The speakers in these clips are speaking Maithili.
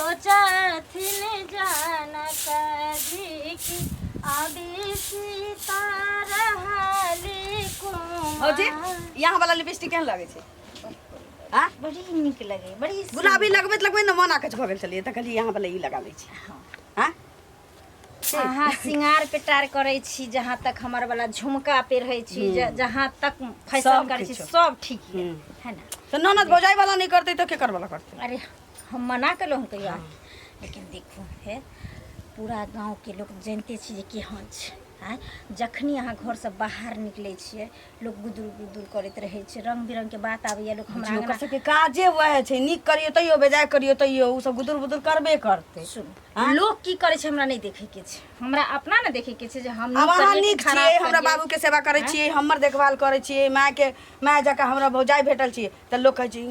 सोचथिन जनक जी की अभी सीता रहली भौजी कुमार। यहाँ वाला लिपस्टिक केहन लगै छै आ बड़ी नीक लगे बड़ी गुलाबी लगबैत लगबैत ने मन आकच भऽ गेल छलियै तऽ कहलियै यहाँ वाला ई लगा लै छी हाँ अहाँ सिंगार पेटार करै छी जहाँ तक हमर वाला झुमका पहिरै छी जहाँ तक फैशन सब करै छी किछु। सब ठीक ये है ना। तऽ ननद भौजाइ वाला नहि करतै तऽ केकर वाला करतै? अरे हम मना केलहुँ कहियो, लेकिन देखू हे, पूरा गाँवके लोक जानिते छी जे केहन छै। आँय, जखनी अहाँ घरसँ बाहर निकलै छियै, लोक गुदुर गुदुर करैत रहै छै, रङ्ग बिरङ्गके बात आबैए लोक हमरा बुझियौ, ओकर अङ्गना। सबके काजे वएह छै, नीक करियौ तैयो, बेजाय करियौ तैयो, ओ सब गुदुर बुदुर करबे करतै। सुनू, लोक की करै छै हमरा नहि देखैके छै, हमरा अपना ने देखैके छै जे हम आब नीक अहाँ करियै कि नीक खराब छियै, हमरा करियै। बाबूके सेवा करै छियै, हमर देखभाल करै छियै, मायके माय जकाँ हमरा भौजाइ भेटल छियै, तऽ लोक कहै छै,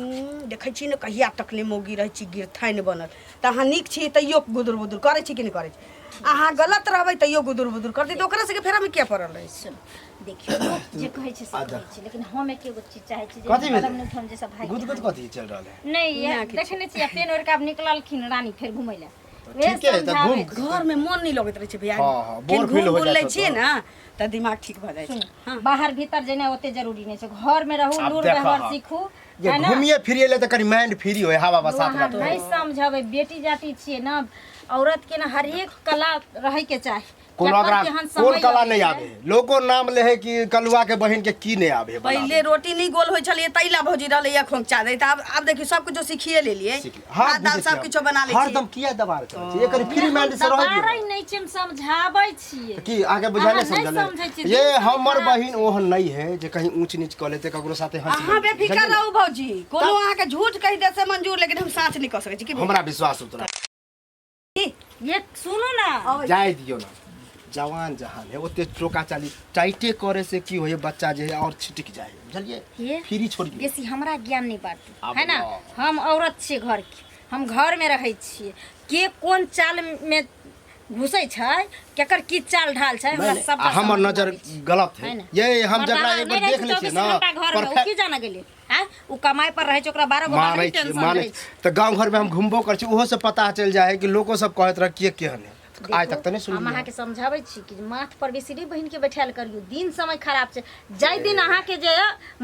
देखै छी ने कहिया तक नहि मौगी रहै छी गिरथानि बनल। तऽ अहाँ नीक छियै तैयो गुदुर बुदुर करै छी कि नहि करै छी? अहाँ गलत रहबै तैयो गुदुर बुदुर करतै, तऽ ओकरा सबके फेरामे किया पड़ल रहै छी? सुन, देखियौ, लोक जे कहै छै से कहै छै, लेकिन हम एके गो चीज चाहै छी जे कथी भेलै? कदम नहि उठाम जे सब भाई गुद गुद कथी चलि रहल है? नहि, इएह देखने छियै, पेन ओढ़ि कऽ आब निकललखिन रानी फेर घुमै लए। ठीके है, तऽ घूम। घर में मन नहीं लगैत रहै छै भैया। हाँ, हाँ, बोर घूम फील हो घूम जाइत लै होतौ। छियै ने तऽ दिमाग ठीक भऽ जाइ छै। सुन, बाहर भीतर जेनाइ ओते जरूरी नहि छै, घर में रहू, आब लूर देखऽ, व्यवहार हाँ। सीखू, जे है ना? घूमिए फिरिए ले तऽ कनि माइंड फ्री होय, हवा बसात अहाँ लगतै। नहीं समझबै, बेटी जाति छियै ना, औरत के ना हरेक कला रहै के चाही। कोनो केकर ओकरा केहन कोन समय कला अबै नहि छै। आबे, लोको नाम ले है कि कलुआ के बहिन के की नहि आबे बनाबे। पहिले रोटी नहीं गोल होइ छलियै तै ला भौजी रहलै या खोंचा दै, तऽ आब देखियौ सब कुछो सीखिए लेलियै। सीख ले। हाँ, भात दाल बुझै सब छियै। किछो बना लै छियै। हरदम किया दबार करै छी? एकर फ्री माइंड से रहै दबारै दियौ। नहि छियै, हम समझाबै छियै। की अहाँके बुझाइ अहाँ नहि नहि समझल? समझै छियै, ये दिल से हमर खराब बहिन ओहन नहि है जे कहीं ऊंच नीच कऽ लेतै, ककरो साथे हंसी अहाँ लेतै। बेफिकर बुझलियै ने? रहू भौजी, कोनो अहाँके झूठ कहि दे से मंजूर, लेकिन हम साँच नहि कऽ सकै छी की। हमरा विश्वास उतना ये सुनू ना, जाय दियौ ना, जवान जहान है, ओते चोका चाली टाइटे करे से की होय, बच्चा जे है और छिटक जाए, बुझलियै? ये फ्री छोड़िए। बेसी हमरा ज्ञान नहीं बांटू, आब है ना? ना। हम औरत छियै घर के, हम घर में रहै छियै, के कोन चाल में घुसै छै, केकर की चाल ढाल छै, हमरा नहीं, सबटा आ हमर समझ में नजर आबै छै। गलत है है ना? ये हम मर्दाना जकरा एक नहि बार रहै देख छै लै छियै 24 ना, घंटा घर में, उ की परफेक्ट जाने गेलै आँय, उ कमाइ पर रहै छै, ओकरा 12 गो मानै बाहरी छियै, टेंशन मानै रहै छै। तऽ गाँव घरमे हम घुमबो करै छी, ओहो से पता चलि जाइ है कि लोको सब कहैत रह के केहन है, आइ तक तऽ नहि हम सुनलियै। अहाँके समझाबै छी कि माथ पर बेसी नहि बहिनके बैठायल करियौ, दिन समय खराब छै। जाहि दिन अहाँके जे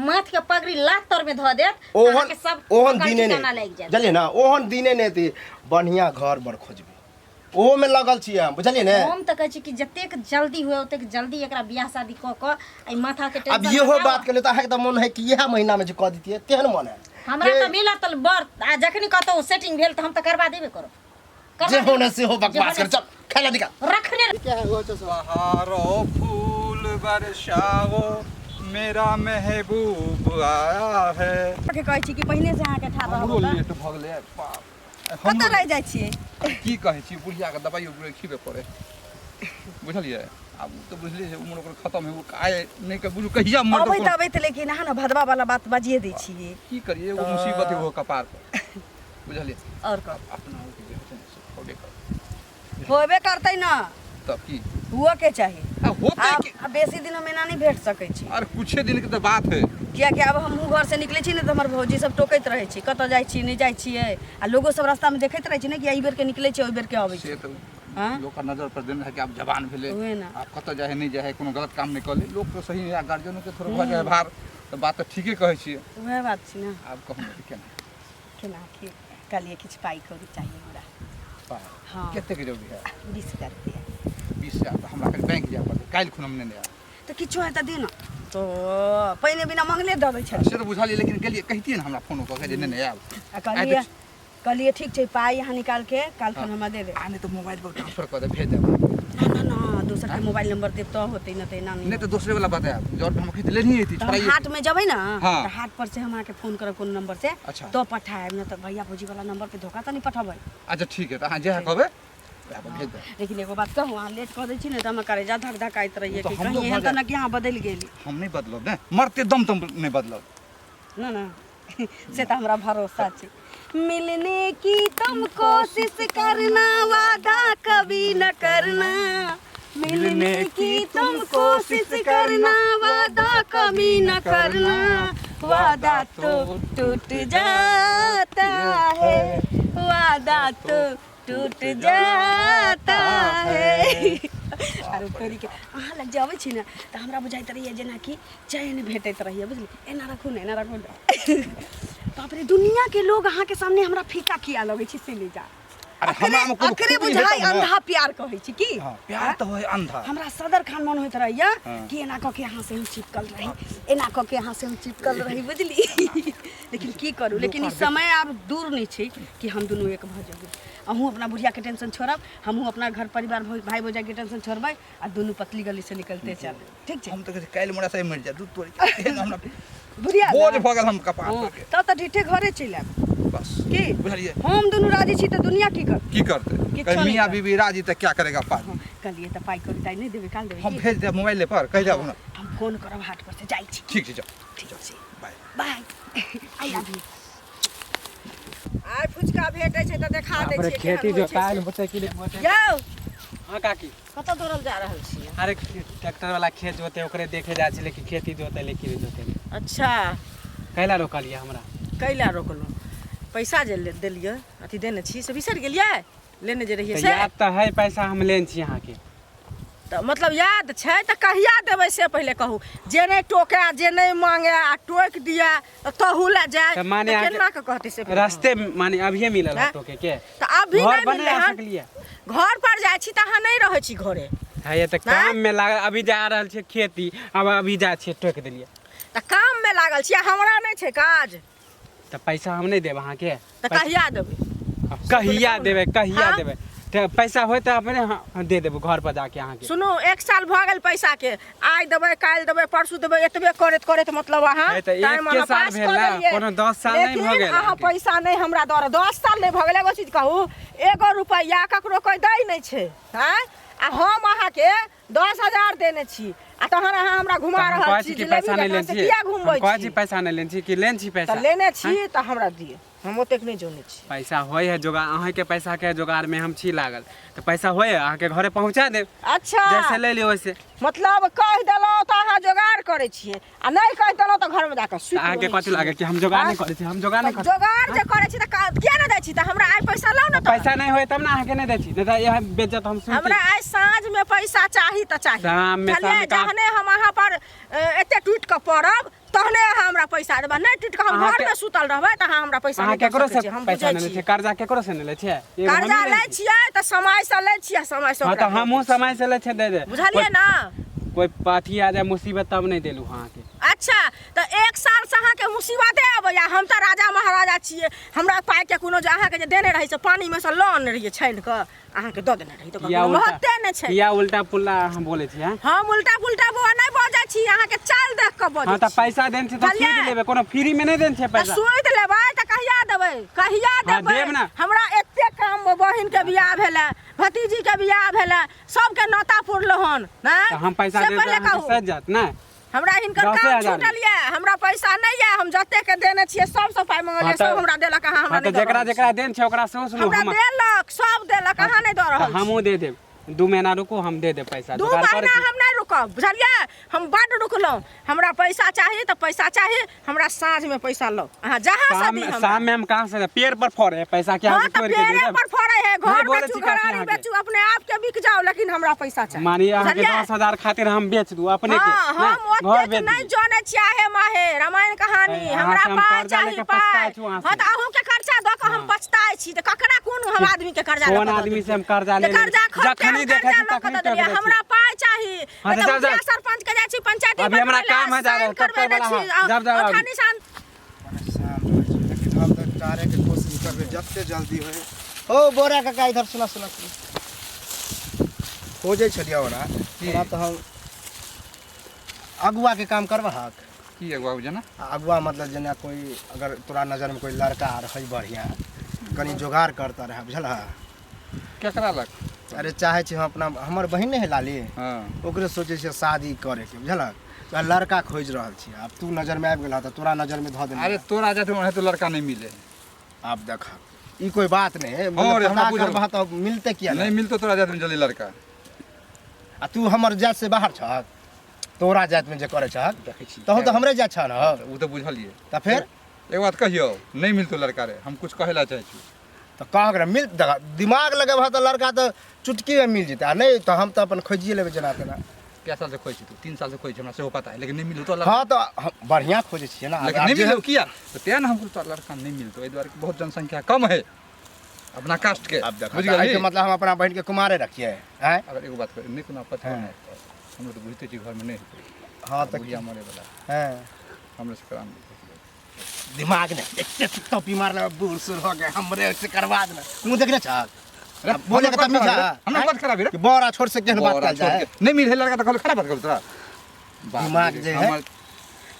माथ के पगड़ी लात तर में धऽ देत, तऽ ओहन अहाँके सब ओहन पकड़ दिने ठिकाना नहि लागि जायत। बुझलियै ने, ओहन दिने नहि एतै। बढ़िआँ घर बर खोजबै, ओहोमे लगल छियै हम, बुझलियै ने? हम तऽ कहै छी कि जतेक जल्दी हुए ओतेक जल्दी एकरा बियाह शादी कऽ कऽ एहि माथाके आब टेंशन इहो हटाउ। बात के तऽ अहाँके तऽ मन है कि इएह महीनामे जे कऽ दितियै, तेहन मन है? हमरा तऽ मिलत तऽ बर, आ जखनी कतहु सेटिंग भेल तऽ हम तऽ करबा देबे करब, करबा जे होने देबै। से हो, बकवास जे कर, चल खाय ला निकाल रखने। बहारो फूल बरसाओ, मेरा महबूब आया है। के कहै छी कि पहिने से अहाँके ठाढ़ रहब। हमरो तऽ लेट भऽ गेलै बाप। कतऽ रहि जाइ छियै? की कहै छी, बुढ़ियाके दबाइयो बुढ़िया खिबे पड़े, बुझलियै? आब ओ तऽ बुझलियै जे उम्र ओकर खतम है, ओ आइ नहि के बुझू कहिया मरतै। अबैत अबैत लेकिन अहाँ ने भदवा वाला बात बाजिए दै छियै। की करियै, एगो मुसीबत एगो कपार पर, बुझलियै? आओर कहू। अपना के जे होइ छै ने से होबे करतै। होबे करतै ने। तब की हुअ के चाही। आ होतै। आब की आब बेसी दिन हम एना नहि भेट सकै छी। अरे कुछे दिन के तऽ बात है। कियाकि आब हमहूँ घरसँ निकलै छी ने तऽ हमर भौजी सब टोकैत रहै छै, कतऽ जाइ छी, नहि जाइ छियै, आ लोगो सब रास्तामे देखैत रहै छै ने कि एहि बेरके निकलै छै, ओहि बेरके अबै से छै। तऽ हाँ? लोक के नजर पर देने है कि आब जवान भेलै, उहे ने। आब कतऽ जाइ है नहि जाइ है, कोनो गलत काम नहि कऽ ले, लोक के सही है, गार्जियनो के थोड़ा भऽ जाइ है भार, तऽ बात तऽ ठीके कहै छियै। उएह बात छै ने। आब कहू ने केना केना की कहलियै, किछु पाइ कौड़ी चाही हमरा। पाइ? हाँ। कतेक जरूरी है? 20,000 रुपया। 20,000 तऽ हमरा कनि बैंक जाय पड़तै, काल्हि खुन हम नेने आयब। तऽ किछो है तऽ दिअ ने, तो पहिने बिना मंगले दऽ दै छलियै। से तऽ बुझलियै, लेकिन गेलियै कहितियै ने हमरा फोनो कऽ के जे नेने आयब। आ कहलियै, कहलियै ठीक छै, पाइ अहाँ निकालके काल्हि खन हमरा दे देब। आ नहि तऽ मोबाइल पर ट्रांसफर कऽ देब, भेज देब। ना ना ना, दोसरके मोबाइल नंबर देब तऽ होतै ने, तऽ एना नहि नहि। तऽ दोसरे वाला बतायब, जर हम खरीद लेनी हेती। तऽ हम छोड़ाइए हाटमे जेबै ने। हाँ। तऽ हाट पर से हम अहाँके फोन करब कोनो नंबर से। अच्छा। तो पठायब ने तऽ भैया भौजी वाला नंबर पे धोखा तऽ नहि पठेबै? अच्छा ठीक है, तऽ अहाँ जएह कहबै वएह पर भेज देब। लेकिन एगो बात कहू, अहाँ लेट कऽ दै छी ने तऽ हमर करेजा धक धकाइत रहैए ओ तऽ कि हमरो कहीं भऽ एहन तऽ जायत। ने कि अहाँ बदलि गेली। हम नहि बदलब ने, मरते दम तम नहि बदलब। ना ना, से तऽ हमरा भरोसा छै। मिलने की तुम कोशिश करना, वादा कभी न करना, मिलने की तुम कोशिश करना, वादा कभी न करना, वादा तो टूट जाता है, वादा तो टूट जाता है। आरो तोरी के अहाँ लग जे अबै छी ने तऽ हमरा बुझाइत रहैए जेनाकि चैन भेटैत रहैए, बुझली? एना रखू ने, एना रखू ने। बाप रे, दुनियाके लोग अहाँके सामने हमरा फीका किया लगै छै से नहि जा। अरे हमरा में कोनो अकरे खूबी बुझाइ हेतौ ने। अंधा प्यार कहै छी की? हाँ, प्यार तऽ होइ अंधा। हमरा सदर खान मन होइत रहैया हाँ। कि एना कऽ के अहाँ से हम चिपकल रही, एना कऽ के अहाँ से हम चिपकल रही, बुझली? लेकिन की करू, लेकिन ई समय आब दूर नहि छै कि हम दुनू एक भऽ जेबै। अहूँ अपना बुढ़ियाके टेंशन छोड़ब, हमहूँ अपना घर परिवार भाई भौजाइके टेंशन छोड़बै आ दुनू पतली गली से निकलते चल, ठीक छै? हम तऽ कहै छी काल्हि मरा से मरि जाय दूध तोड़ि के एहन हमरा बुढ़िया बोझ ने? भऽ गेल हम कपार हाँ, पर के। तब तऽ ढीठे घरे चलि आयब बस की बुझलियै? हम दुनू राजी छी तऽ दुनिया की करतै? की करतै? किछो कहीं नहि मियाँ करतै। बीबी राजी तऽ क्या करेगा पाजी। हाँ, कहलियै तऽ पाइ कौड़ी ताइ नहि देबै, काल देबै हम की? भेज देब मोबाइले पर, कहि देब हमरा। हम फोन करब, हाट पर से जाइ छी। ठीक छै, जाउ। ठीक छै। बाय। बाय, I love you. आइ फुचका भेटै छै तऽ देखा दै बाप रे, छियै केहन खेती होइ छै जोतायल से। होतै कि नहि होतै? यौ। हाँ काकी। कतऽ दौड़ल जा रहल छियै? अरे ट्रैक्टर वाला खेत जोते ओकरे देखे जाइ छलै कि खेती जोते ले कि नहि जोते। अच्छा। कैला रोकलियै हमरा? कैला रोकलहुँ? पैसा जे देलियै, अथी देने छी से बिसरि गेलियै? लेने जे रहियै तऽ से। याद तऽ है, पैसा हम लेने छी अहाँके। तऽ मतलब याद छै तऽ कहिया देबै से पहिले कहू। जे नहि टोके, जे नहि मांगे आ टोकि दिए तऽ तहू लए जाय तऽ माने तऽ अहाँके केना कऽ कहतै से पहिले कहू। रास्ते माने अभिये मिलल हैं? टोके के? तऽ अभी घर नहि पर मिललै नहि आ हन। सकलियै? घर पर जाइ छी तऽ अहाँ नहि रहै छी घरे। है तऽ काम में लागल, अभी जा रहल छियै खेती, अब अभी जा छियै टोकि देलियै। तऽ काम में लागल छी आ हमरा नहि छै काज? तऽ पैसा हम नहि देब अहाँके। तऽ कहिया देबै? अब कहिया देबै, कहिया हाँ? देबै तऽ पैसा होय तऽ अपने दे देबै घर पर जाके अहाँके। सुनू, एक साल भऽ गेल पैसाके, आइ देबै, काल्हि देबै, परसू देबै, एतबे करैत करैत मतलब अहाँ हे तऽ टाइम एके अहाँ साल पास भेल कऽ ने, देलियै। कोनो 10 साल नहि भऽ लेकिन गेल अहाँ अहाँके। पैसा नहि हमरा दऽ रहल, 10 साल नहि भऽ गेल। एगो चीज कहू, एगो रुपैआ ककरो कोइ दै नहि छै, आँय? आ हम अहाँके 10,000 देने छी आ तहन अहाँ हमरा घुमा तऽ हम रहल कहै छी छी कि जिलेबी पैसा नहि जकाँ लेने से छियै। किया हम घुमबै कहै छी? छी पैसा नहि लेने छी कि लेने छी पैसा? तऽ लेने छी तऽ हमरा दिअ, हम ओतेक नहि जनै छी। पैसा होइ है जोगार, अहाँके पैसाके जोगारमे हम छी लागल, तऽ पैसा होइ है अहाँके घरे पहुँचा देब। अच्छा। जैसे ले लियौ वैसे। मतलब कहि देलहुँ तऽ अहाँ जोगाड़ करै छियै आ नहि कहि देलहुँ तऽ घरमे जाकऽ सुति तऽ अहाँके रहै कथी छियै। लागै कि हम जोगाड़ नहि आँय? करै छी? हम जोगाड़ नहि तऽ करै? जोगाड़ जे करै छी तऽ किया नहि दै छी? तऽ हमरा आइ पैसा लाउ ने। तऽ पैसा नहि होय तब ने अहाँके नहि दै छी, नहि तऽ इएह बेज्जत हम सुनती। हमरा आइ साँझमे पैसा चाही तऽ चाही। शाममे? बुझलियै? शाममे कहाँ? जहने हम अहाँ पर एते टूटि कऽ पड़ब तहने अहाँ हमरा पैसा देबै। नहि टूटि कऽ हम अहाँके घरमे सुतल रहबै तऽ अहाँ हमरा पैसा अहाँ नहि दऽ केकरो सकै से छी, हम पैसा बुझै नहि लै छी। छियै? कर्जा केकरो से नहि लै छियै? एगो कर्जा हमही लै छियै तऽ समयसँ लै छियै, समयसँ हँ ओकरा तऽ हमहूँ दऽ दै छियै। समय से लै छियै, दे दे। बुझलियै ने? कोई अथी आ जाए मुसीबत तब नहि देलहुँ अहाँके। अच्छा, तऽ एक सालसँ अहाँके मुसीबते अबैया। हम तऽ राजा महाराजा छियै, हमरा पाइके कोनो जे अहाँके जे देने रहै से पानिमे सँ लऽ अनने रहियै, छानि कऽ अहाँके दऽ देने रही, तऽ ओकर किया कोनो उल्टा महत्ते नहि छै। किया उल्टा पुल्ला अहाँ बोलै छियै? हैं? हम उल्टा पुल्टा बौआ नहि बजै छी, अहाँके चालि देख कऽ बजै हँ तऽ छी। पैसा देने छी तऽ बुझलियै? सूद लेबै, कोनो फ्री मे नहि देने छै तऽ पैसा। सूद लेबै तऽ कहिया देबै? कहिया हँ, देबै? देब ने। हमरा एते काम, बहिनके बियाह भेलै, भतीजीके बियाह भेलै, सबके नौता पुरलो हन नहि? तऽ हम पैसा से देब तऽ पहिले अहाँके कहू। सजि जायत ने? हमरा हिनकर दसे काम हजार छूटल यऽ, हमरा पैसा नहि यऽ। हम जते के देने छियै सबसँ पाइ मंगलियै, हँ तऽ सब हमरा देलक, अहाँ हमरा हँ तऽ नहि दऽ जकरा रहल छी। जकरा देन छै ओकरा सेहो सुनू। हमरा हम देलक, सब देलक, अहाँ नहि दऽ तऽ रहल छी। हमहूँ दे देब, 2 महीना रुकू, हम दे देब पैसा। 2 जोगाड़ करै महीना छी। हम नहि रुकब, बुझलियै? हम बड्ड रुकलहुँ। हमरा पैसा चाही तऽ पैसा चाही। हमरा साँझमे पैसा लौ, अहाँ जहाँ से शाम दी हमरा। शाम में हम कहाँ से पेड़ पर फड़े है पैसा के हाँ अहाँके तऽ तोड़ि के दे पेड़े देब? पर फड़े है, नहि घर बोलै बेचू, छी काकी घरारी अहाँके। बेचू, अपने आप के बिक जाओ, लेकिन हमरा पैसा चाही। मानिए अहाँके बुझलियै? 10,000 खातिर हम बेच दू अपने के? हाँ, नहि, हम घर ओतेक बेच नहि दू। जानै छियै आहे माहे रामायण कहानी। अहाँ हमरा से हम पाइ कर्जा चाही, लेके पाइ। पछताइ छी अहाँ से। हाँ तऽ अहूँके कर्जा दऽ कऽ हम हाँ। पछताइ छी तऽ ककरा कोन हम आदमी के कर्जा लऽ कोन कऽ दऽ आदमी से देलियै? हम कर्जा तऽ लेने? कर्जा खरीदके जखनी हम देखै कर्जा छी लऽ कऽ तखनी दऽ टोकि देलियै। दै छी। हमरा पाइ चाही। हाँ नहि तऽ तऽ जाउ, जाउ। मुखिया सरपंच के जाइ छी पंचायती अभी हमरा बनबै लए, काम है, जा साइन रहल, ट्रैक्टर करबेने वाला छी, है। जाउ, जाउ औंठा अभी। निशान। परेशान रहै छी, लेकिन हम तऽ टारैके कोशिश करबै जते जल्दी होय। हो बोरा काका, इधर सुना सुना सुना, खोजै छलियै ओना। की? ओना तऽ हम अगुआके काम करबहक? की अगुआ जेना? आ अगुआ मतलब जेना कोइ अगर तोरा नजरमे कोइ लड़का आर है बढ़िआँ, कनि जोगाड़ करता रहए, बुझलह? केकरा लग? अरे चाहै छी हम अपना, हमर बहिन नहि है लाली, हाँ ओकरे सोचै छियै शादी करैके, बुझलक? तऽ लड़का खोजि रहल छी, आब तू नजरमे आबि गेलह तऽ तोरा नजरमे धऽ देने। अरे तोरा जाति में तो लड़का नहीं मिले। आब देख, ई कोई बात नहीं है। हाँ मतलब रे, हमरा पता बुझल। करबह तऽ मिलते किया नहीं नहीं? मिलतो तोरा जाति में जल्दी लड़का। आ तू हमर जात से बाहर छहक? तोरा जात में जे करे छहक देखै छी। तहु तऽ हमरे जात छह ने। ओ तऽ बुझलियै। तऽ फेर एक बात कहियौ, नहीं मिलतो लड़का रे, हम कुछ कहे ला चाहै छी। तऽ कहक ने मिल देख दिमाग लगेबह तऽ लड़का तऽ चुटकीमे मिल जेतै आ नहि तऽ हम तऽ अपन खोजिए लेबै जेना तेना। कै साल से खोजै छी तू? 3 साल से खोजै छी, हमरा सेहो पता है, लेकिन नहि मिलतो लड़का। हँ तऽ हम बढ़िआँ खोजै छियै ने। लेकिन आब नहि जे मिलतो किया? तऽ तें ने हम कहलहुँ तोरा लड़का नहि मिलतो, एहि दुआरे कि बहुत जनसंख्या कम है अपना कास्ट के। आब देख, बुझि एहिके गेलही? मतलब हम अपना बहिनके कुमारे रखियै? आँय, अगर एगो बात कही, नहि कोनो आपत्ति हँ। नहि तऽ हमरो तऽ बुझिते छी घरमे नहि हेतै। हँ तऽ बुढ़िया मरैवला। हँ, हमरे से कराम। दिमाग नहि एते टोपी मारले बूढ़ सूढ़ हो गए, हमरे से करवा देना। मुँह देखने छह? रे, बोले के तमीज है? हमरा बात खराबी रे कि बड़ा छोट से केहन बात बड़ा कयल जाय छोट के। नहि मिल है लड़का तऽ कहलक खराब बात कहलक तोरा। बाप दिमाग रे, जे है, हमर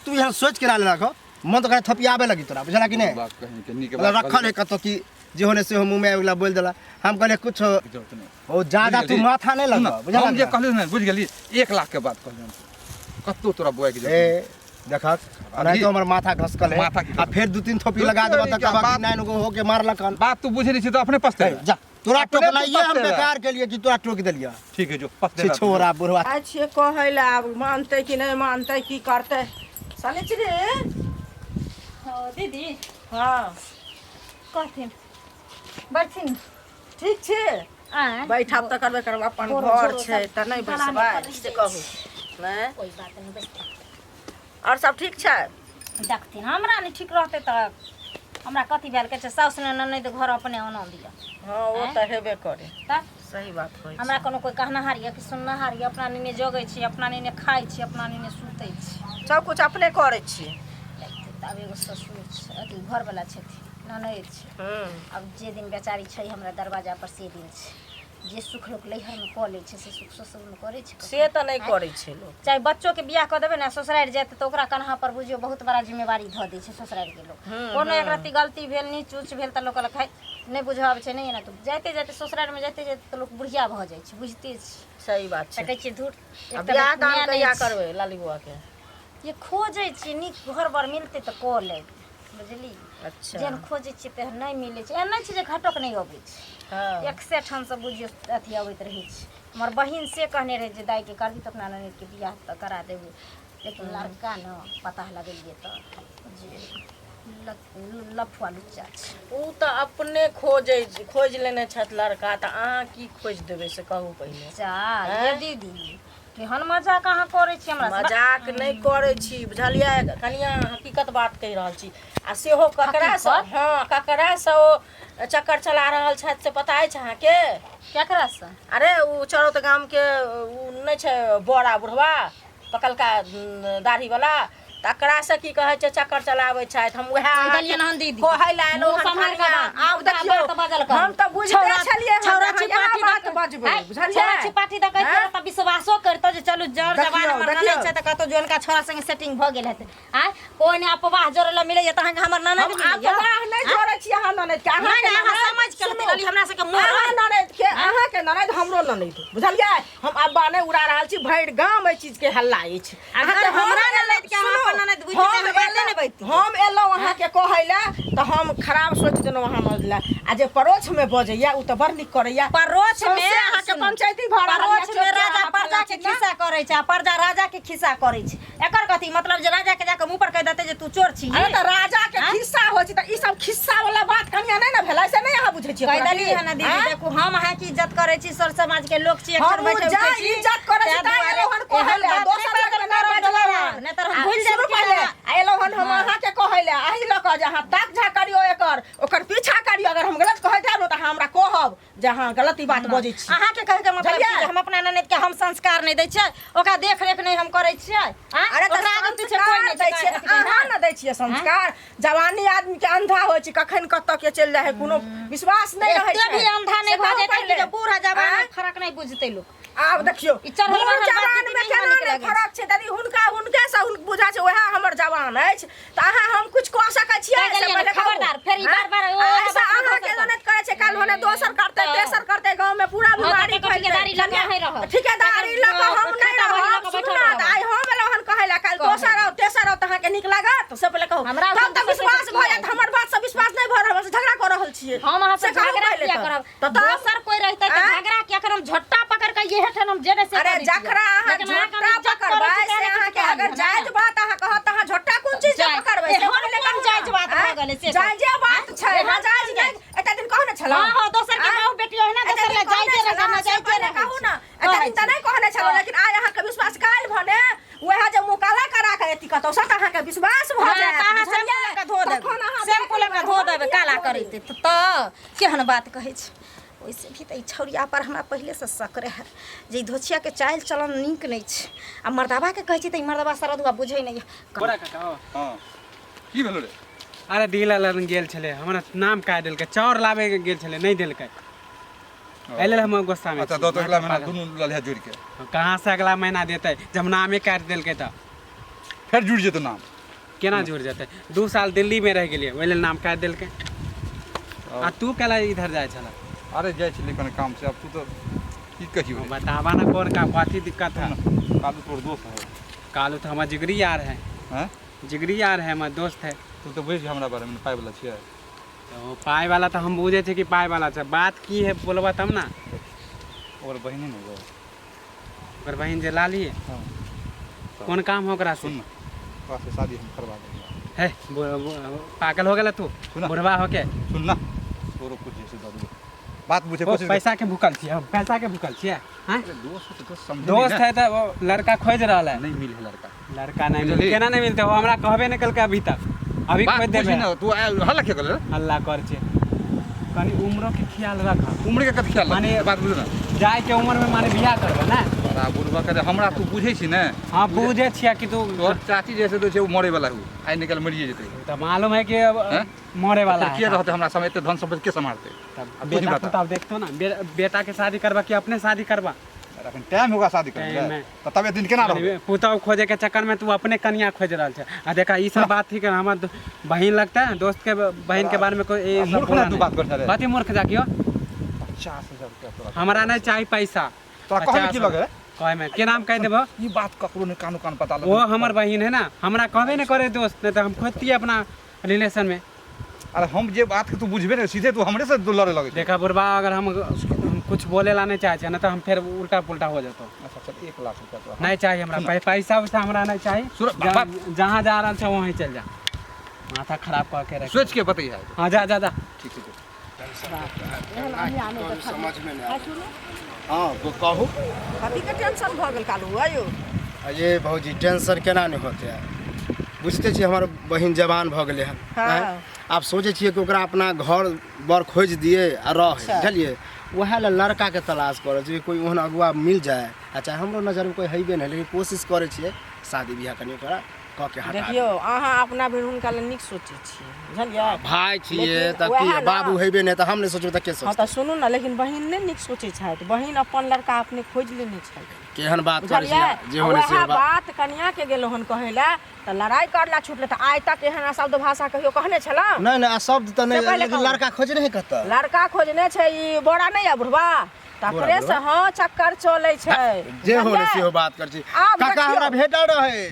तू यहाँ सोच के ना लेलक, मन तो करे थपियाबे लगी तोरा, बुझला कि नहीं? बाप कहीं के नीक मतलब बात रखल है कतौ कि जे होने से मुँह में आबि गेला बोल देला। हम कहले कुछ जरूरत नहीं। ओ ज्यादा बुझि तू गेलही? माथा नहीं सुन लगबा, न, बुझला हम जे कि कहलियै ने बुझि गेली, 1 लाख के बात कहलियै हम, कतौ तोरा बौआ के नहीं? ए देखक, नहीं तो हमर माथा घसकल है। माथा की आ फेर 2-3 थोपी लगा देबा तऽ क्या कहबा कि बात- नाइन गो होके मारलक हन। बात तू बुझै नहीं छी तऽ अपने पछतेबे। जा, तोरा अपने तू टोकनाइए हम पछतेबे। बेकार के लिए कि तोरा टोक देलियै। ठीक है, जो पछतेबे। छिछोरा बुढ़वा। आइ छियै कहै लए, आब मानतै कि नहि मानतै, की करतै शनिचरी। हँ दीदी। हँ। कहथिन बैठथिन। ठीक छै। आँय? बैठब तऽ करबे करब, अपन बोरो घर झोरो छै सब तऽ नहि दलाने बैसबै पर से कहू नहि? कोइ बात नहि, बैसथिन। आओर सब ठीक छै? देखथिन, हमरा नहि ठीक रहतै तऽ हमरा कथी भेल? कहै छै साउस ने ननैद घर अपने ओना दिअ। हँ, ओ तऽ हेबे करे। तऽ सही बात होइ छै। हमरा कोनो कोइ कहनाहार यऽ कि सुननाहार यऽ? अपना नेने जगै छी, अपना नेने खाइ छी, अपना नेने सुतै छी, सब कुछ अपने करै छी। देखथिन तऽ आब एगो ससुर छै, अथी घरवला छथिन, ननैद छै। हूँ। आब जे दिन बेचारी छै हमरा दरवाजा पर से दिन छै, जे सुख लोक नैहरमे कऽ लै छै से सुख ससुरमे करै छै कखनो? से तऽ नहि करै छै लोक। चाहे बच्चोके बियाह कऽ देबै ने, ससुरारि जायत तऽ ओकरा कन्हा पर बुझियौ बहुत बड़ा जिम्मेवारी धऽ दै छै ससुरारिके लोक। कोनो एक रत्ती गलती भेल, नीच ऊँच भेल तऽ लोक कहलक है नहि बुझऽ आबै छै, नहि एना। तऽ जाइते जाइते ससुरारिमे जाइते जाइते तऽ लोक बुढ़िया भऽ जाइ छै, बुझिते छी। सही बात तऽ छै। कहै छियै धूर, आ एक तऽ बियाह दान माय नहि कहिया छै। करबै लाली बौआके? ये खोजै छियै, नीक घर बर मिलतै तऽ कऽ लेब, बुझली? अच्छा। जेहन खोजै छियै तेहन नहि मिलै छै। एहन नहि छै जे घटक नहि अबै छै। हँ। एक से ठामसँ बुझियौ अथी अबैत रहै छै। हमर बहिन से कहने रहै जे दाइके करबही तऽ अपना ननदिके बियाह तऽ करा देबू, लेकिन लड़का ने पता लगेलियै तऽ जे लफुआ लुच्चा छै। ओ तऽ अपने खोजै खोजि लेने छथि लड़का, तऽ अहाँ की खोजि देबै से कहू पहिले। जा ये दीदी, केहन मजाक अहाँ करै छी हमरा से? मजाक नहि करै छी, बुझलियै कनिया? हकीकत बात कहि रहल छी। आ सेहो ककरासँ? हकीकत? हँ, ककरासँ ओ चक्कर चला रहल छथि से पता अछि अहाँके? केकरासँ? अरे ओ चरौत गामके ओ नहि छै बड़ा बुढ़वा पकलका दाढ़ीवला, तकरासँ की कहै छै चक्कर चलाबै छथि। हम उएह कहि देलियनि हन दीदी। कहै लए एलहुँ मुँह हन सम्हारि कऽ कनिया। बात। आब देखियौ, बात बजल करू। हम तऽ बुझिते छलियै हन छौड़ा जे अहाँ छिपाटी इएह बात दऽ- बजबै, है, बुझलियै? छौड़ा छिपाटी दऽ कहितौ हैं? तऽ विश्वासो करितौ जे चलू जर जवान देखियौ, हमर ननैद देखियौ। छै तऽ कतौ जोनका छौड़ा संगे सेटिंग भऽ गेल हेतै। आँय, कोइ नहि अपवाह जोड़ै लए मिलैया तऽ अहाँके हमर ननैद हम मिलैया? अफवाह नहि जोड़ै छी अहाँ ननैद के। नहि, अहाँके नहि, अहाँ ननैद- समझि के सुनू, कहली, हमरा सबके मोह अहाँ रहल। ननैद के, अहाँके ननैद हमरो ननैद, बुझलियै? हम अब्बा नहि उड़ा रहल छी, भरि गाम एहि चीज के हल्ला अछि। अगर अहाँके हम हमरा एलहुँ- ननैद के अहाँ सुनू, अपन ननैद बुझितै हम तऽ बाते नहि एलहुँ- बजितियै। हम एलहुँ अहाँके कहै लए तऽ हम खराब सोचि देलहुँ अहाँ ननैद लए, आ जे परोक्षमे बजैया ओ तऽ बड़ नीक करैया। परोक्ष में सौंसे अहाँके सुनू, पंचायती भऽ रहल यऽ, परोक्ष में चोर राजा अहाँ प्रजा के फल्लाँ खिस्सा करै छै आ प्रजा राजा के खिस्सा करै छै। एकर कथी मतलब जे राजा के जाके मुंह पर कहि देतै जे तू चोर छी? अरे तऽ राजा के आँय? खिस्सा होइ छै तऽ ई सब खिस्सा वाला बात कनिया नहि ने भेलै, से नहि अहाँ बुझै छियै कहि ओकरा देली की? हन दीदी। आँय? देखू, हम अहाँके इज्जत करै छी, सर समाज के लोक छी, एक हमहूँ बैठे जा उठै छी, इज्जत करै छी ताहि ताहि दुआरे एलहुँ हन कहै एहन लए, बात दोसर नहि लगमे बाजल नहि करब बाजलहुँ दोबारा, हन। नहि तऽ हम आ भूलि सुनू जायब कि पहिले, अहाँ- आ एलहुँ हन हम हँ। अहाँके कहै लए, अही लऽ कऽ जे अहाँ ताक झाक करियौ, एकर ओकर पीछा करियौ। अगर हम गलत कहैत हैब ने तऽ अहाँ हमरा कहब जे अहाँ गलत ई बात बजै छी। अहाँके कहै के मतलब बुझलियै? की जे हम अपना ननैद के हम संस्कार नहि दै छियै, ओकरा देख रेख नहि हम करै छियै? आँय? अरे तऽ ओकरा आगू पीछे कोइ संस्कार नहि दै छियै छै तऽ अहाँ ने दै छियै संस्कार। जवानी आदमी के अंधा होइ छै, कखन कतऽ के चलि जाइ है कोनो विश्वास नहि रहै एते छै। भी अंधा नहि से भऽ कहू जेतै कि पहिले। जे बूढ़ जवान आँय? फरक नहि बुझतै लोक। आब देखियौ, ई चढ़ल बूढ़ बढ़ल बात जवान दीदी मे नहि केना हमरा नीक नहि लगै छै। फरक छै दीदी? हुनका हुनके से हुनक बुझा छै वएह हमर जवान अछि, तऽ अहाँ हम कुछ कऽ सकै छियै कहि से देलियै ने, पहिले कहू। खबरदार, फेर ई आँय? बार-बार ओ आ ऐसा बात नहि अहाँके भऽ ननैद करै छै, काल्हि होने दोसर करतै, तऽ- तेसर करतै, गाँव में पूरा हँ, तऽ बीमारी तकर फैलतै। ठेकेदारी लऽ कऽ अहीं रहब। ठेकेदारी लऽ कऽ हम तकर नहि खाता बही लऽ रहब। कऽ सुनू बैठल ने, रहब। तऽ आइ हम एलहुँ हन कहै लए, काल्हि कहै दोसर आउ, तेसर आउ, तऽ अहाँके नीक लागत से पहिले कहू। हमरा तब तऽ ओहिठाम विश्वास दोसर भऽ के जायत। हमर बात से विश्वास नहि भऽ रहल छै, झगड़ा कऽ रहल छियै। हम अहाँ से से कहू झगड़ा पहिले किया तऽ। करब? तऽ तब दोसर कोई रहतै तऽ आँय? झगड़ा किया करब? हम झोट्टा पकड़ के इहे ठाम हम जेने से अरे कऽ दै छियै। जकरा अहाँ लेकिन अहाँके हम झोटा इज्जत करै पकड़बै छी से तें ने किछु अहाँके कहलियै अगर हन। जायज बात अहाँ कहत तऽ अहाँ झोटा कोन चीज के जायज। पकड़बै से एहन पहिले कोन कहू ने। जायज बात भऽ आँय? गेलै से कहू। जायजे बात छै, एहन नाजायज कोन नहि। एते दिन कहने छलियै। छलहुँ? हां हां, दोसर के आँय? बहु बेटी ओहिना दोसर एते ले दिन जाइते कहने रहे, न छलहुँ, से जाइते पहिले रहे। कहू ना, एते दिन तऽ नहि कहने छलहुँ, हँ। लेकिन आइ अहाँके विश्वास काल्हि भने वएह जे मुँह काला करा के एती कतौ से तऽ अहाँके विश्वास भऽ हाँ, जायत, तऽ अहाँ बुझलियै? शैम्पू लऽ कऽ धो देबै, तखन अहाँ शैम्पू लऽ कऽ धो देबै, काला धो करैते तऽ केहन बात कहै छै। ओहिसँ भी तऽ ई छौड़िया पर हमरा पहिलेसँ शक रहए जे ई धोछियाके चालि चलन नीक नहि छै। आ मर्दाबाके कहै छै तऽ ई मर्दाबा सरदुआ बुझै नहि यऽ। बोरा काका हो। हँ, की भेलो रे? अरे डीलर लग गेल छलै, हमरा नाम काटि देलकै। चाउर लाबे गेल छलै, नहि देलकै, एहि लेल हम गुस्सा में। अच्छा, दऽ तो अगला महीना दुनू ललिहा जोड़ि के। कहाँ से अगला महीना देतै जब नामे काटि देलकै तऽ? फेर जुड़ि जेतौ नाम। केना जुड़ि जेतै? 2 साल दिल्लीमे रहि गेलियै, ओहि लेल नाम काटि देलकै। आ तू केला इधर जाइ छल? अरे जाइ छलियै कने काम से। आब तू तऽ की कहियो रे। बताबा ना, कोन काम, कथी दिक्कत है? कालू तोर दोस्त है। कालू तो हमार जिगरी यार है। हैं? जिगरी यार है, हमार दोस्त है। तू तऽ बुझि हमरा बारेमे, पाइ वाला छियै। तो पाइ वाला तऽ हम बुझै छियै कि पाइ वाला छै। बात की है, बोलबा तब ना। ओकर बहिने ने गो। ओकर बहिन जे लाली है? हाँ। कोन काम हो ओकरा से? सुन ना, ओकरा से शादी हम करवा देंगे। है पागल हो गेला तू? सुना। बुढ़वा होके। सुन ना, तोरो कुछ जैसे दऽ देबो, बात बुझे ओ, कोशिश कर। पैसा के भूखल छियै हम? पैसा के भूखल छियै हैं? अरे दोस्त है तऽ दोस्त समझे दोस्त नहीं है तऽ वो लड़का खोज रहल है। ना, नहीं मिले है लड़का। लड़का नहीं मिले? बुझलिही? केना नहीं मिलते हो? हमरा कहबे नहीं कलकै अभी तक। अभी बात खोज बुझी देबै। ना, तू आयल हल्ला के गेल रे? हल्ला कर छै, कनी उम्रो के ख्याल रख। उम्र के कत ख्याल माने- रख, बात बुझ ना। जाय के उम्र में माने बियाह करबै ना? बड़ा बुढ़वा करे हमरा, तू बुझै छी ने? हाँ, बुझे छियै कि तू तोहर चाची जैसे तो छै, ओ मरे वाला हु, आइ निकल मरिए जेतै। तऽ मालूम है कि अब हैं? मरे वाला फिर है। के रहतै हमरा समय? एते धन संपत्ति के सम्हारतै? तब अब तू ही बेटा बता। पुताह देखतो ना। बेटा के शादी करबा कि अपने शादी करबा? अरे अखन टाइम होगा शादी करे टाइम है। तऽ तब दिन केना रहबै? पुतहु खोजे के चक्कर में तू अपने कनिया खोज रहल छै। आ देखा, ई सब बात ठीक है, हमर बहिन लगता है, दोस्त के बहिन के बारे में कोई ई सब मूर्ख बोला ना तू नहीं। बात कर रे। कथी मूर्ख जाकियो? 50,000 रुपया तोरा। हमरा नहीं चाहिए पैसा। तोरा कहमे की 50 लगे रे? कहे में के नाम कह देबो? ई बात ककरो ने कानो कान पता लगे। वो हमर बहिन है ना, हमरा कहबे नहीं करे दोस्त, नहीं तो हम खोजतिए अपना रिलेशन में। अरे हम जे बात के तू बुझबे ने, सीधे तू हमरे से लड़े लगे छै। देखा बुढ़बा, अगर हम कुछ बोले ला नहीं चाहे ना तो हम फिर उल्टा पुल्टा हो जाता। अच्छा चल, 1 लाख रुपया तोरा। नहीं चाहिए हमरा पैसा वैसा, हमरा नहीं चाहिए। सुन, जहाँ जा रहल छै वहीं चल जा, माथा खराब कर के रख। सोच के बतैया। हाँ, जा जा जा। ठीक है। समझ में नहीं आबै। हाँ, वो कहू। कथीके टेंशन भऽ गेल कालू आयौ? ये भौजी, टेंशन केना नहि होतै? बुझिते छियै, हमर बहिन जवान भऽ गेलै हन। आँय? आब सोचै छियै कि ओकरा अपना घर बर खोजि दियै आ रहै। बुझलियै, उएह लए लड़काके तलाश करै छियै, कोइ ओहन अगुआ मिल जाय। आ चाहे हमरो नजरमे कोइ हेबे नहि, लेकिन कोशिश करै छियै शादी बियाह कनि ओकरा कऽ के हटा। देखियौ, अहाँ अपना भरि हुनका लए नीक सोचै छियै, बुझलियै? भाय छियै। लेकिन तऽ की उएह ने- बाबू हेबे नहि तऽ हम नहि सोचबै तऽ के हँ। सोचतै? तऽ सुनू ने, लेकिन बहिन नहि नीक सोचै छथि। बहिन अपन लड़का अपने खोजि लेने छथि। केहन बात करै बुझलियै? छियै? जे होने से वएह बात। बात कनिया के गेलो हन कहै लए तऽ लड़ाई करला छुटले। तऽ आइ तक एहन शब्द भाषा कहियो कहने छलहुँ? नहि नहि, शब्द तऽ नहि। से पहिले लेकिन कहू। लड़का खोजने है कतऽ? लड़का खोजने छै ई बोरा नहि यऽ बुढ़वा, तकरे से। हँ, चक्कर चलै छै। जे हो बुझलियै? से हो बात कर छी। आब काका देखियौ। हमरा भेटल रहे।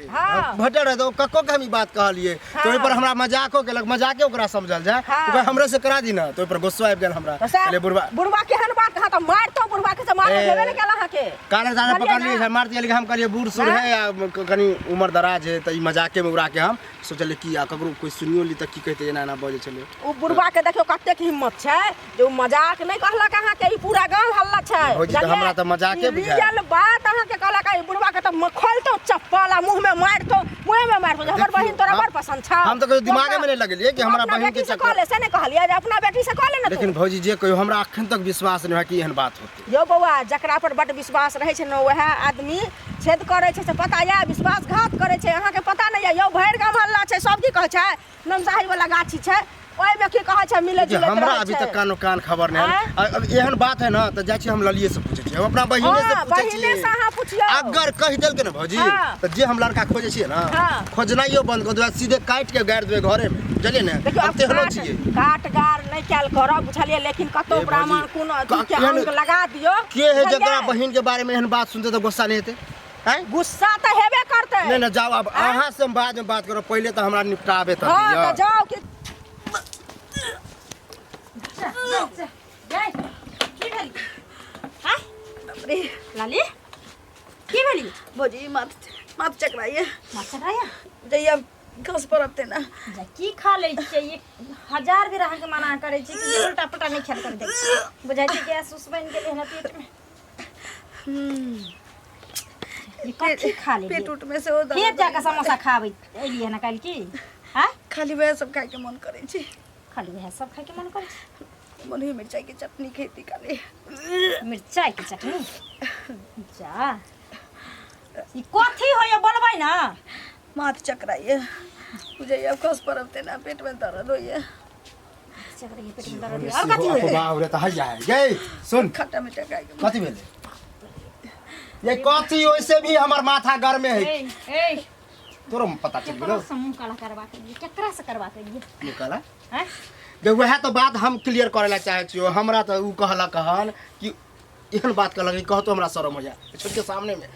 भेटल रहे तऽ ओ कक्को के हम ई बात कहलियै तऽ ओहि पर हमरा मजाको केलक, मजाके ओकरा समझल जाय। ओकरा हमरे से करा दी ना, तऽ ओहि पर गुस्सा आबि गेल हमरा। तऽ सएह कहलियै बुढ़बा बुढ़वा केहन बात कहा तऽ मारतो बुढ़वा के से मारल ए। हेबे नहि केल अहाँके। काले जाने बुझलियै पकड़लियै ना? मार दिया, लेकिन हम कहलियै बूढ़ सूढ़ ना? है या कनि उम्र दराज है, तऽ ई मजाके में उड़ा के हम सोचलियै कि आ ककरो कोई सुनियो ली तऽ की कहतै, एना एना बजै छलै। ओ बुढ़वा के देखियौ कतेक हिम्मत छै जे ओ मजाक नहि कहलक अहाँके। ई पूरा गाँव हल्ला छै। भौजी, तऽ बुझलियै? हमरा तऽ मजाके ई बुझायल। रियल बात अहाँके कहलक। ई बुढ़वा के तऽ खोलतौ चप्पल आ मुँह में मारतौ, मुँह में मारतौ जे हमर देखियौ, बहिन तोरा हम- बड़ पसंद छौ। हम तऽ कहियो तू दिमागे अपना- में नहि लगेलियै कि तू हमरा अपना बहिन के बेटी से चक्कर- कहले से नहि कहलियै जे अपना बेटी से कहले ने तू। लेकिन भौजी, जे कहियो, हमरा अखन तक विश्वास नहि होय कि एहन बात होतै। यौ बौआ, जकरा पर बड विश्वास रहै छै ने, वएह आदमी छेद करै छै, से पता यऽ? विश्वासघात करै छै, अहाँके पता नहि यऽ। यौ, भरि गाम हल्ला छै। सब की कहै छै, नमसाही वाला गाछी छै, ओहिमे की कहै छै, मिलै जे जुलै हमरा रहै अभी छै। तक कानो कान खबर नहि आँय? आयल। अब एहन बात है ना तऽ जाइ छी हम ललिए से पूछै छियै, हम अपना बहिने से हाँ, पूछै बहिने से छियै। अहाँ पुछियौ। अगर कहि देलकै ने भौजी तऽ जे हम लड़का खोजै छियै ने, खोजनाइयो बंद कऽ देबै, सीधे काटि के गाड़ि देबै घरे मे, बुझलियै ने? देखियौ, हम आब तेहनो काट छियै। काट गार नहि कयल करब, बुझलियै? लेकिन कतौ ए भौजी, ब्राह्मण कोनो अथी के अंक लगा दियौ। के है बुझलियै? जकरा बहिन के बारे में एहन बात सुनते तऽ गुस्सा नहि हेतै? आँय? गुस्सा तऽ हेबे करतै। नहि नहि, जाउ आब। आँय? अहाँ से हम बाद में बात करब, पहिले तऽ हमरा निपटाबे तऽ हँ दिअ। तऽ जाउ कि गई की भेल? हाँ लाली, की भेली? भौजी, माथ माथ चकराइए। माथा चकराया? जइया खस पड़ब तेना। जा की खा लै छियै? 1000 बेर अहाँके मना करै छी कि उल्टा पुल्टा नहि खायल कर। देख, बुझाइ छै गैस उस बनि गेलै हन पेटमे। ई कथी खा लेलियै? पेट उट में सेहो दर्द। फेर जाकऽ समोसा खाबै एलियै हन काल्हि की? आँय? खाली वएह सब खायके मन करै छै। खाली वएह सब खायके मन करै छै? मन होइए मिरचाइके चटनी खेती खाली। मिरचाइके चटनी? जा, ई कथी होइए, बोलबै ने? माथ चकराइए, बुझाइए आब खस पड़ब तेना, पेटमे दर्द होइए। चकराइए, पेटमे दर्द होइए, आओर कथी होइए? अफवाह उड़े तऽ हैया है। गै सुन। खट्टा मीठा खायके। कथी भेलै ये? कथी? ओइसे भी हमर माथा गरमे है। ए ए। तोरो पता चल गेलो? केकरा से मुँह काला करवा के लिए, केकरा से करवा के लिए? निकला। हैं? जे वएह तऽ बात हम क्लियर करे ला चाहे छियो। हमरा तऽ उ कहलक हन कि एहन बात कहलक कि कहतो हमरा शरम हो जाए छोटके सामने में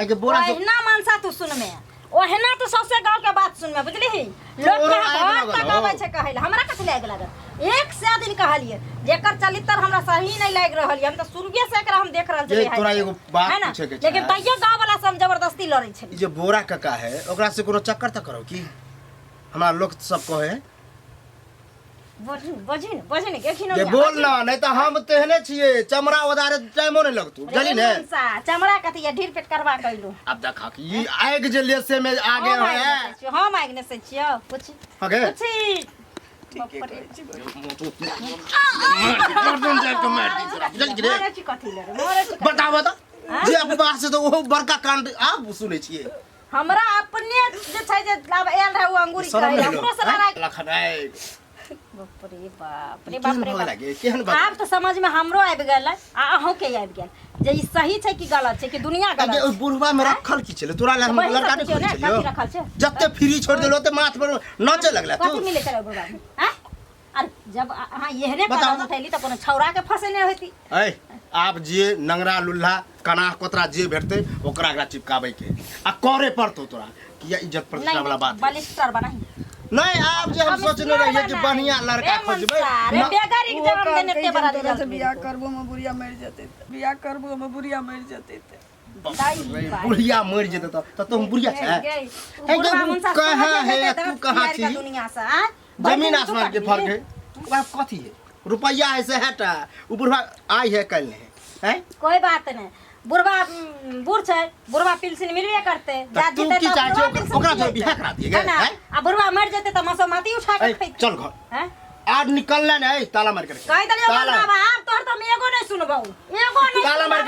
एके बोरा से। ओहिना मनसा तू सुनमे, ओहिना तू सौसे गाँव के बात सुनमे, बुझलिही? लोक तोरो के आगि घर लागल तक हौ। अबै छै कहै लए। हमरा कथी लागि लागत? 100 दिन कहलियै, जेकर चलितर हमरा सही नहि लागि रहल यऽ। हम तऽ शुरुए से एकरा हम देख रहल ये छलियै, तोरा एगो बात है ना? पूछे के छै। लेकिन तैयो गाँव वाला से हम जबरदस्ती लड़ै ई छलियै। जे बोरा कका है, ओकरा से कोनो चक्कर तऽ करो की? हमरा लोक सब कहे। बजही ने, बजही ने, बजही ने, एखिनो जे नहि। बोल ना, नहीं तऽ हम तेहने छियै, चमड़ा ओदारे टाइमो नहीं लगतू, बुझली ने? चमड़ा कथी ये, ढीर पेट करवा कैलू। अब देखा कि ई आगि जे लेसे में आगे हम आगि है। नेसै छियौ, हम आगि नेसै छियौ, पूछी। आगे पूछी। ठीके कहै छी। गर्दन जाय के मारि दी तोरा, बुझली कि रे? मरै छी कथी ले रे, मरै छी कथी? बताबऽ तऽ, जे अफवाह से तऽ ओहो बड़का कांड आब सुनै छियै। हमरा अपने जे छै जे आब आयल रहै ओ अंगूरी शरम कहै नहि हमरो से लड़ाइ। लखन आइ। बाप रे बाप रे केहन बाप रे भऽ बाप। गेला गे, केहन भऽ आब तऽ समझ में हमरो आबि गेल आ अहूँ के आबि गेल जे ई सही छै कि गलत छै कि दुनिया गलत गे, ओहि छै। बुढ़वा में रखल की छलै तोरा लए? हम वही लड़का सब नहि पुछियौ खोजै ने, छलियौ। कथी रखल छै? जते फ्री छोड़ि देलौ ओते माथ पर नाचे लगला तू। कथी मिलै छलै बुढ़वा में? आँय? आर जब अहाँ एहने बताउ कदम तऽ। उठैली तऽ कोनो छौड़ा के फंसेने होती। ऐ, आब जे नंगरा लुल्हा कनाह कोतरा जे भेटतै ओकरा एकरा चिपकाबै के आ करे पड़तौ तोरा, किया इज्जत प्रतिष्ठा वाला बात है। बलिस्टर बनाही। नहीं, आब जे हम सोचने रहियै कि बढ़िया लड़का खोजबै अरे न- बेगर ओहो एग्जाम देने कहलकै ते जे बड़ा हम तोरा से रिजल्ट बियाह मिलतौ। करबो हम बुढ़िया मरि जेतै तऽ, बियाह करबो हम बुढ़िया मरि जेतै तऽ। दाई बाई। बुढ़िया मरि जेतै तऽ तुम बुढ़िया छै? गई, गई। हे गे, बुढ़वा मुनसा कहाँ समझ है, जेतै तू तऽ कहाँ प्यार का छी? दुनिया से, आँय? जमीन भरि दिन आसमान के तू फर्क करबी। है। ओकरा कथी है? रुपया है से हेटा उ बुढ़वा आई है कल नहीं है। कोई बात नहीं, बुढ़वा बूढ़ छै, बुढ़वा पेंशन मिलबे करते। तऽ तू की चाहै छी? ओकरा जो बियाह करा दिए गे, हैं? आ बुढ़वा मर जेतै तऽ मसोमाती उठा के ऐ, खैतै। चल घर। हैं? आज निकलना नहीं, ताला मार कर कहि देलियौ। ताला बाबा, आब तोहर तऽ हम एगो नहि सुनबौ, एगो नहि। ताला मार।